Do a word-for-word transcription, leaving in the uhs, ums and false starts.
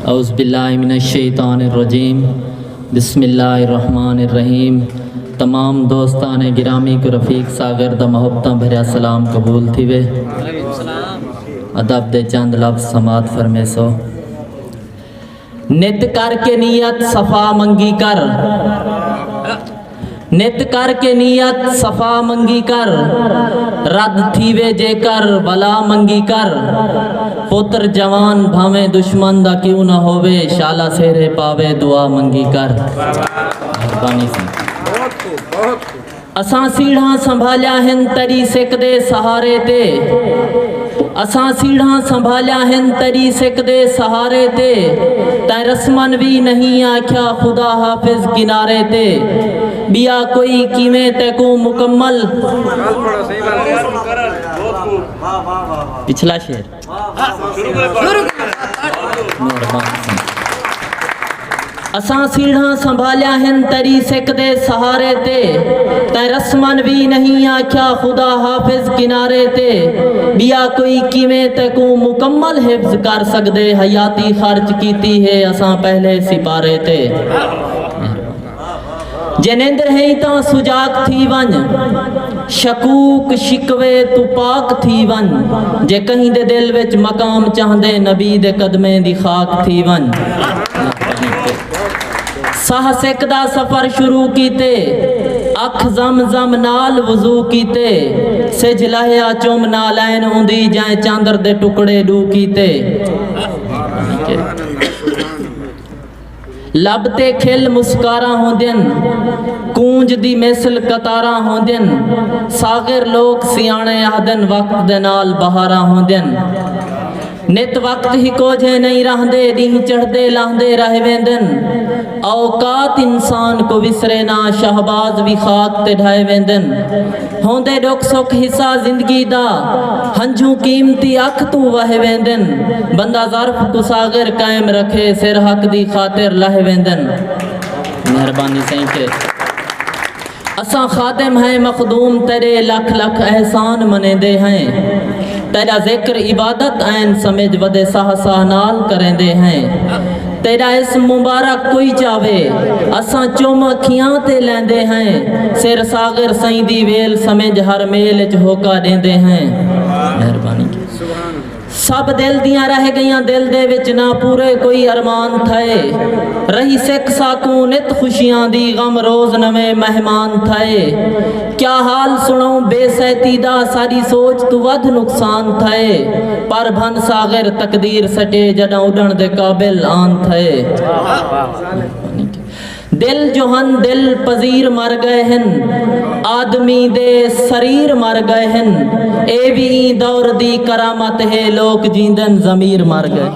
اعوذ باللہ من الشیطان الرجیم۔ بسم اللہ الرحمن الرحیم۔ تمام دوستان گرامی کو رفیق ساغر دا محبتاں بھریا سلام قبول تھیوے۔ ادب دے چند لفظ سماعت فرمیسو۔ نت کر کے نیت صفا منگی کر، نت کر کے نیت صفا منگی کر، رد تھیوے جے کر ولا منگی کر۔ پتر جوان بھاویں دشمن دا کیوں نہ ہووے، شالا سہرے پاوے دعا منگی کر۔ مہربانی سئیں۔ اساں سیڑھاں سنبھالیا ہن تیݙی سک دے سہارے تے، اساں سیڑھاں سنبھالیا ہن تیݙی سک دے سہارے تے، تیں رسمن وی نہیں آکھیا خدا حافظ کنارے تے، ٻیا کوئی کیویں تیکوں مکمل۔ پچھلا شعر۔ اساں سیڑھاں سنبھالیا ہن تیݙی سک دے سہارے تے، تیں رسمن وی نہیں آکھیا خدا حافظ کنارے تے، ٻیا کوئی کیویں تیکوں مکمل حفظ کر سڳدے، حیاتی خرچ کیتی ہے اساں پہلے سپارے تے۔ جے نیندر ہئیں تاں سجاگ تھی ونڄ، شکوک شکوے توں پاک تھی ونڄ، جے کہیں دے دل وچ مقام چاہندے نبی دے قدمیں دی خاک تھی ونڄ۔ ساہ سک دا سفر شروع کیتے، اکھ زم زم نال وضو کیتے، سجھ لہیا چم نالین اوندی جئیں چاندر دے ٹکڑے ݙو کیتے۔ لب تے کھل مسکاراں ہوندین، کونج دی مثل قطاراں ہوندین، ساغر لوک سیاݨے آہدن وقت دے نال بہاراں ہوندین۔ نت وقت ہکو جھے نہیں رہندے، ݙینہہ چڑھدے لہندے رہ ویندن۔ اوقات انسان کو وسرے نہ، شہباز وی خاک تے ڈھائے ویندن۔ ہوندے ݙکھ سکھ حصہ زندگی دا، ہنجھوں قیمتی اکھ توں وہے ویندن۔ بندہ ظرف کوں ساغر قائم رکھے، سر حق دی خاطر لہے ویندن۔ مہربانی سئیں تے۔ اساں خادم ہیں مخدوم تیݙے، لکھ لکھ احسان منیندے ہیں۔ تیݙا ذکر عبادت عین سمجھ، ودے ساہ ساہ نال کریندے ہیں۔ تیݙا اسم مبارک کوئی چاوے، اساں چم اکھیاں تے لیندے ہیں۔ سر ساغر سئیں دی ویل سمجھ، ہر میل اچ ہوکا ݙیندے ہیں۔ مہربانی۔ سب دل دیاں رہ ڳئیاں دل دے وچ، نہ پورے کوئی ارمان تھئے۔ رہی سک ساکوں نت خوشیاں دی، غم روز نویں مہمان تھئے۔ کیا حال سݨاؤں بے سیتی دا، ساݙی سوچ توں ودھ نقصان تھئے۔ پر بھن ساغر تقدیر سٹے، جݙاں اݙݨ دے قابل آن تھئے۔ دل جو ہن دل پذیر مر ڳئے ہن، آدمی دے سریر مر ڳئے ہن۔ اے وی ایں دور دی کرامت ہے، لوک جیندن ضمیر مر ڳئے۔